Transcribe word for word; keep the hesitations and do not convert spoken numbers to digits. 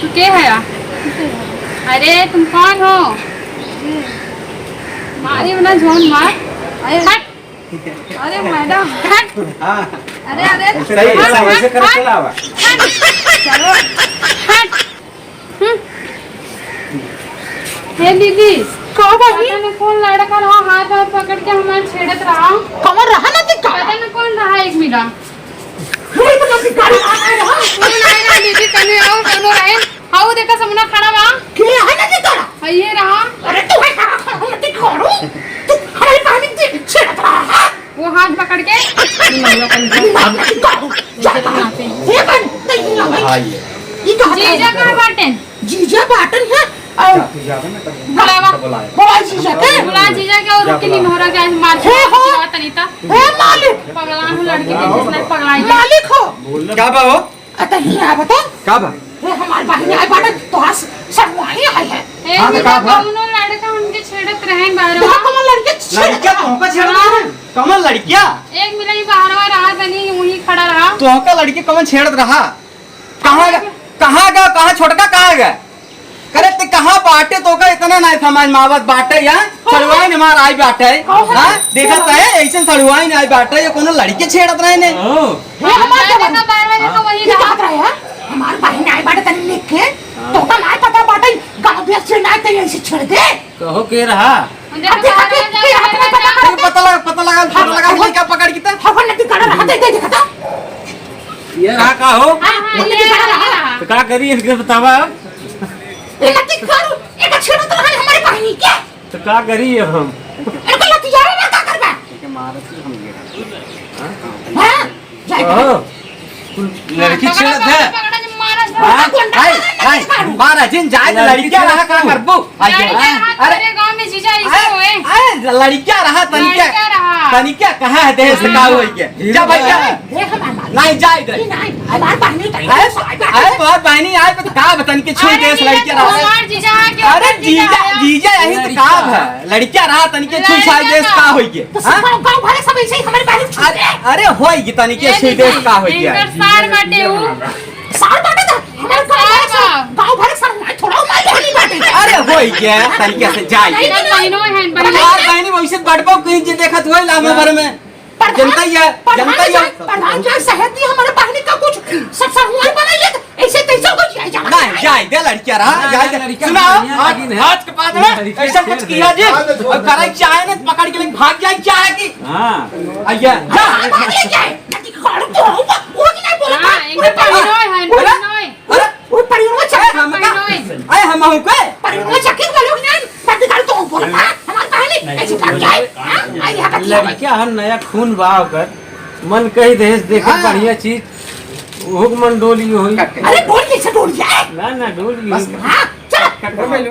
के है? अरे, तुम कौन हो? मारी बना झोन मार। अरे, हट। अरे, मैडम। हट। हाँ। अरे, अरे। सही, हट, ऐसा वैसे हट, करे हट। चला आवा। हट। चलो। हट। हम्म। हे दीदी। का बानी? पता न कौन लड़का रहा, हाथ हाथ पकड़ के हमार छेड़त रहा। कमर रहा ना ती का? पता न कौन रहा, एक मिला। अरे, पता नहीं का रहा, कौन आए रहा दीदी, तने और कौनो रहे? हाउ देखा समुना खड़ा बा। के है ना ती का? हाँ, ये रहा। अरे, तू है खड़ा, खड़ा, मत करो। तू हमारे पानी दे, छेड़त रहा। वो हाथ पकड़ के, ये महुआ कहीं का। ये बन, नहीं, नहीं, नहीं। हाँ, ये। ये कहाँ जीजा कहाँ बाटेन? जीजा बाटेन है, और बुलावा। बुलावा जीजा के। बुला जीजा के और रुके नहीं मोहरा के आज मार के बुलावा तनी ता। हे मालिक। पगला हूँ लड़की के जिसने पगलाई है। मालिक हो। क्या बा हो? अतः ही आ बता। का बा? हे हमार बहिन आए बाटे, तोहार स-, सड़ुआही आए है। ए, हाँ, तो का बा? कौनो लड़का उनके छेड़त रहे बाहर। देखा कौन लड़के छेड़त लड़किया रहा? तुमको छेड़त रहे? कौन लड़किया? एक मिनट, बाहर रहा तनी, वहीं खड़ा रहा। तुमका लड़की कौन छेड़त रहा? कहाँ गा? कहाँ गा? कहाँ छोटका कहाँ गा? करे ते कहाँ बाटे, तोका इतना ना समझ में आवत बाटे, या? सड़ुआइन हमार आई बाटे, हाँ? देखत है, ऐसे सड़ुआइन आई बाटे, ये कोनो लड़के छेड़त रहे ने। हाँ। ये हमार लड़का बार बार देखो वही ये रहा। बात रहा है, हमार बहिन आई बाटे तनी निक के, हाँ। तोका ना पता बाटे, गाँव में से ना ते ऐसे छेड़ दे। कहो के रहा? अब देखा के, के हाथ में पता अरे पता लगा, पता लगा, पता लगा, हाँ, ये क्या पकड़ के था? हाँ, नदी काढ़ा रहा, दे, दे, देखा था। ये रहा का हो? हाँ, हाँ, ये रहा। तो का करी इनके बतावा अब? ये नदी काढ़ो, ये तो छेड़ो तो है हमारे बहिनी के। तो का करी अब हम? इनको लतियारे ना का करबा? इनके मारत से हम ये रहा। हाँ? हाँ? जाए। ओहो, तू लड़की छेड़त है? हाँ? नहीं, नहीं, मारा जिन जाए तो लड़की लड़किया रहा का करबू? आइए। लड़किया रहा अरे, तोरे गाँव में जीजा ऐसे अरे, होए। अरे, लड़किया रहा तनिका, लड़किया रहा। तनिका कहाँ है देश का होई के? जीजा जा भाई, जा। ये हमार मालिक। नहीं, जाए दे। ये नहीं, हमार बहिनी तो अरे, ऐसे अरे, तोहार बहिनी आए तो का बतन के छू अरे, देश जीजा लड़किया तो रहा। हमार जीजा है, क्यों अरे, कर जीजा जीजा, आया? जीजा यही तो लड़किया। का है? लड़किया रहा तनिके छुई छाई देश का होई के? तो हाँ? सब गाँव, गाँव भरे सब ऐसे ही हमारे बारे में अरे, छुई अरे होई के तनिके ये छुई देश का होई के? इनकर सार बाटे उ। सार बाटे तो हमारे गाँव भरे सार सब, बा। गाँव भरे सब नहीं, थोड़ा हमारे बहनी बाटे। अरे होई के तनिके से जाई। नहीं, नहीं, बहनों हैं, बहनों। हमार बहनी वैसे बड़बो कहीं जे देखत होई लाभ भर में। प्रधान, जनता ही है, प्रधान जनता ही है। साहब, प्रधान साहब, सहेती हमारे बहनी का कुछ सब सब हुआ बना ये तो ऐसे तैसे हो जाए, जाए। नहीं, जाए दे लड़किया रहा, हाँ, जाए दे। लड़किया सुना, बढ़िया आज, लगी ना। आज के बाद ना लड़किया ऐसा कुछ किया जी, अब करे चाहे ना, पकड़ के लेके भाग जाए, क्या है कि? हाँ। आइए। हाँ, भाग ले जाए। नहीं, खड़े तो हो, वो नहीं बोला। हाँ, इनका परिवार है, बोला? परिवार है। अरे, वो परिवार अरे, हम का? परिवार है। अरे, हम हूँ के? परिवार चकित वालों ने, पतिकार तो बोला, हाँ? हमारे पहले नहीं, ऐसे भाग जाए, हाँ? आई यहाँ का लड़किया हम नया खून बा ओकर, मन कही दहेज देखे हाँ। बढ़िया चीज, ओहू के मन डोली होई। अरे, डोल कैसे डोल जाए? ना, ना, डोली होई। हाँ, चलो।